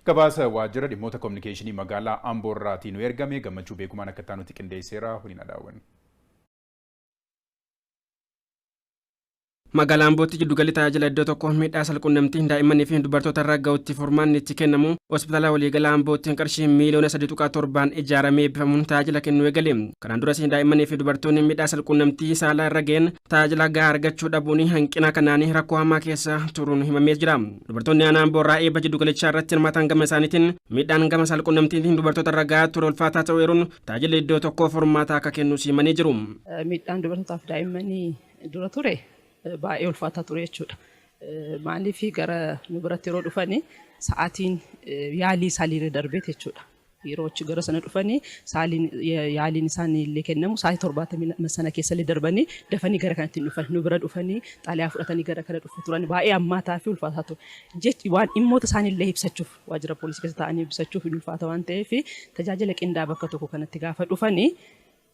Gabaasa waajjira dhimmoota kominikeeshinii magaalaa Amboo irraatii nu ergame Gammachuu Beekumaan akka taanutti qindeesseera, waliin daawwanna. Magaalaa Ambootti giddugalli tajaajila iddoo tokko miidhaa salqunnamtii daa'immanii fi dubartoota irra ga'utti furmaanni itti kennamu hospitaala waliigalaa Ambootti qarshii miiliyoona 3.7n ijaaramee eebbifamuun tajaajila kennuu eegale. Kanaan duras daa'immanii fi dubartoonni miidhaa salqunnamtii saalaa irra ga'een tajaajila gahaa argachuu dhabuun hanqina kanaan rakkoo hamaa keessa turuun himamee jira. Dubartoonni aanaa Amboo irraa eebba giddugalichaa irratti hirmaatan gama isaaniitiin miidhaan gama salqunnamtiin dubartoota irra gahaa ture ulfaataa ta'uu eeruun tajaajilli iddoo tokkoo furmaata akka kennu himanii jiru. Miidhaan dubartootaaf daa'immanii dura ture baay'ee ulfaataa ture jechuudha. Maaliif, gara nu biratti yeroo dhufanii sa'aatiin yaalii isaanii darbeet jechuudha. Yeroo achi gara sana dhufanii saaliin yaaliin isaanii illee kennamu sa'aatii 70 sana keessa illee darbanii dafanii gara kanatti dhufan, nu bira dhufanii xaaliyaa fudhatanii gara kana dhufu turan. Baay'ee hammaataa fi ulfaataa ture. Jechi waan dhimmoota isaanii illee ibsachuuf, waajjira poolisii keessa taa'anii ibsachuuf ulfaata waan ta'eef, tajaajila qindaa'aa bakka tokko kanatti gaafa dhufanii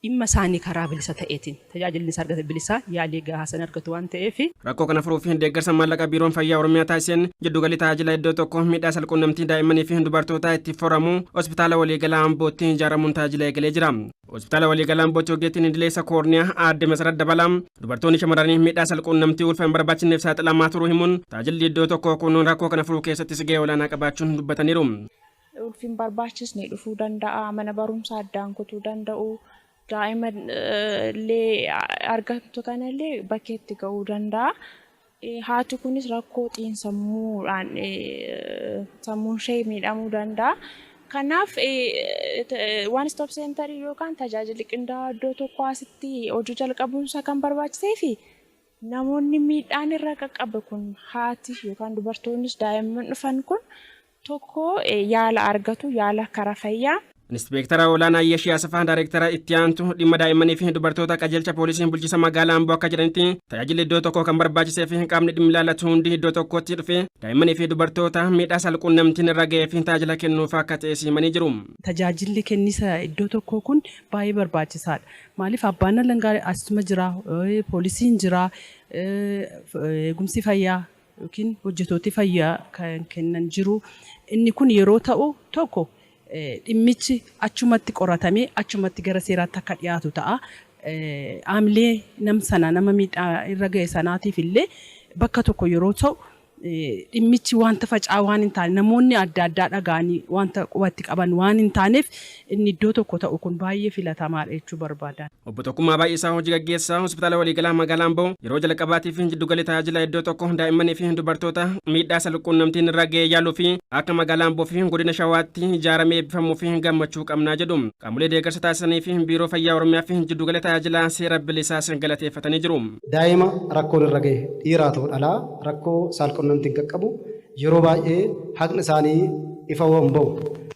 dhimma isaanii karaa bilisa ta'eetiin tajaajilli isaa argatan, bilisaa yaalii gahaa sana argatu waan ta'eef. Rakkoo kana furuuf deeggarsa maallaqa Biiroon Fayyaa Oromiyaa taasiseen giddugalli tajaajila iddoo tokko miidhaa salqunnamtii daa'immanii fi dubartootaa itti furamu hospitaala waliigalaa Ambootti ijaaramuun tajaajila eegalee jira. Hospitaala waliigalaa Ambootti ogeettiin idileessa koorniyaa aadde Masarat Dabalaa dubartoonni shamarranii miidhaa salqunnamtii ulfa hin barbaachisneef saaxilamaa turuu himuun tajaajilli iddoo tokko kun rakkoo kana furuu keessattis gahee olaanaa qabaachuun dubbataniiru. Ulfi hin barbaachisne dhufuu danda'a, mana barumsaa addaan kutuu danda'u, daa'ima illee argamtu kanallee bakkeetti ga'uu danda'a. Haati kunis rakkoo xiinsammuudhaan sammuun ishee miidhamuu danda'a. Kanaaf one stop center yookaan tajaajilli qindaa'aa iddoo tokko asitti hojii jalqabuunsaa kan barbaachisee fi namoonni miidhaan irra qaqqabe kun, haati yookaan dubartoonnis daa'imman dhufan kun tokko yaala argatu, yaala karaa fayyaa. Inspektara olaanaa Yeeshii Asafaa, Daayirektara itti aantu dhimma daa'immanii fi dubartoota qajeelcha poolisii bulchiinsa magaalaa Amboo akka jedhanitti, tajaajilli iddoo tokko kan barbaachisee fi qaamni dhimmi ilaallatu hundi iddoo tokkotti dhufee daa'immanii fi dubartoota miidhaa salquunnamtiin irra ga'ee fi tajaajila kennuuf akka ta'e himanii jiru. Tajaajilli kennisa iddoo tokkoo kun baay'ee barbaachisaadha. Maaliif, abbaan alangaa asuma jira, poolisiin jira, eegumsi fayyaa yookiin hojjettooti fayyaa kan kennan jiru. Inni kun yeroo ta'u tokko dhimmichi achumatti qoratamee achumatti gara seeraatti akka dhiyaatu ta'a. Aamilee nam sana, nama miidhaa irra ga'e sanaatiif illee bakka tokko yeroo ta'u dhimmichi wanta faca'aa waan hin taane, namoonni adda addaa dhaga'anii wanta qubatti qaban waan hin taaneef, inni iddoo tokko ta'u kun baay'ee filatamaadha jechuu barbaadan. Obbo Tokkummaa Baay'isaa, hojii gaggeessaa hospitaala waliigalaa magaalaa Amboo, yeroo jalqabaatiif giddugalli tajaajila iddoo tokko daa'immanii fi dubartoota miidhaa salquunnamtiin irra ga'ee yaaluu fi akka magaalaa Amboo fi godina Shawaatti ijaaramee eebbifamuu fi gammachuu qabnaa jedhu. Qaamolee deeggarsa taasisanii fi Biiroo Fayyaa Oromiyaa fi giddugala tajaajila seera bilisaas galateeffatanii jiru. Daa'ima rakkoon irra ga'e, dhiiraa ta'u dhalaa, rakkoo saalqunnamtiin qaqqabu yeroo baay'ee haqni isaanii ifa waan ba'u.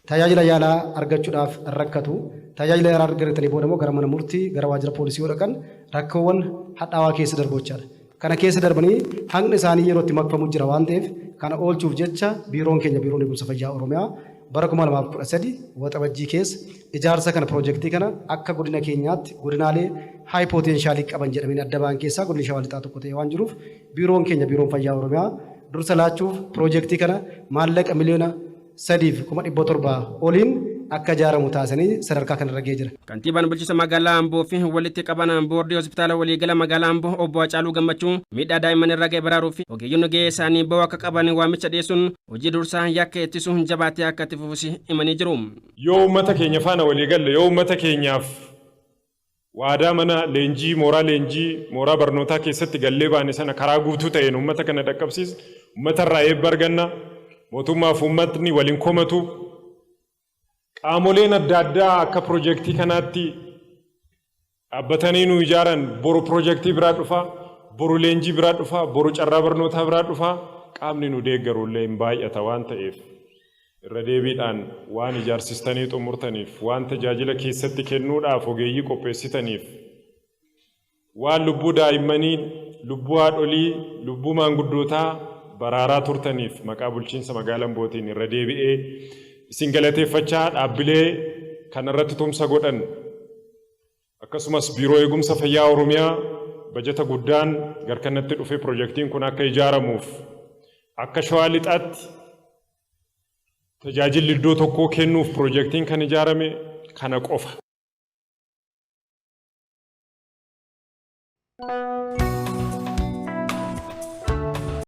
Tajaajila yaalaa argachuudhaaf rakkatu. Tajaajila yaalaa argatanii booda immoo gara mana murtii, gara waajjira poolisii yoo dhaqan rakkoowwan hadhaawaa keessa darbu jechaadha. Kana keessa darbanii haqni isaanii yeroo itti maqfamu jira waan ta'eef, kana oolchuuf jecha biiroon keenya, Biiroon Eegumsa Fayyaa Oromiyaa, bara 2013 Waxabajjii keessa ijaarsa kana, piroojeektii kana akka godina keenyaatti godinaalee high potential qaban jedhamanii adda ba'an keessaa godinni Shawaa Lixaa tokko ta'ee waan jiruuf, biiroon keenya, Biiroon Fayyaa Oromiyaa, dursa laachuuf piroojeektii kana maallaqa 3,700,000 oliin akka ijaaramu taasisanii sadarkaa kanarra ga'ee jira. Kantiibaan bulchiinsa magaalaa Amboo fi walitti qaban boordii hospitaala waliigala magaalaa Amboo obbo Hacaaluu Gammachuu miidhaa daa'imman irra ga'e baraaruu fi ogeeyyonni ga'ee isaanii ba'uu akka qaban waamicha dhiyeessuun hojii dursaa yakka ittisuun jabaatee akka itti fufus himanii jiru. Yoo uummata keenya faana walii galle, yoo uummata keenyaaf waadaa mana leenjii, mooraa leenjii, mooraa barnootaa keessatti gallee baane sana karaa guutuu ta'een uummata kana dhaqqabsiisne, uummata irraa eebba arganna. Mootummaaf uummatni waliin komatu. Qaamoleen adda addaa akka piroojeektii kanaatti dhaabbatanii nu ijaaran, boru piroojeektii biraa dhufa, boru leenjii biraa dhufa, boru carraa barnootaa biraa dhufa, qaamni nu deeggaru illee hin baay'ata waan ta'eef, irra deebiidhaan waan ijaarsistanii xumurtaniif, waan tajaajila keessatti kennuudhaaf ogeeyyii qopheessitaniif, waan lubbuu daa'immanii, lubbuu haadholii, lubbuu maanguddootaa baraaraa turtaniif maqaa bulchiinsa magaalaa Ambootiin irra deebi'ee isin galateeffachaa, dhaabbilee kanarratti tumsa godhan, akkasumas Biiroo Eegumsa Fayyaa Oromiyaa bajata guddaan garkanatti dhufee piroojeektiin kun akka ijaaramuuf akka Shawaa Lixaatti Tajaajilli iddoo tokkoo kennuuf piroojeektiin kan ijaarame kana qofa.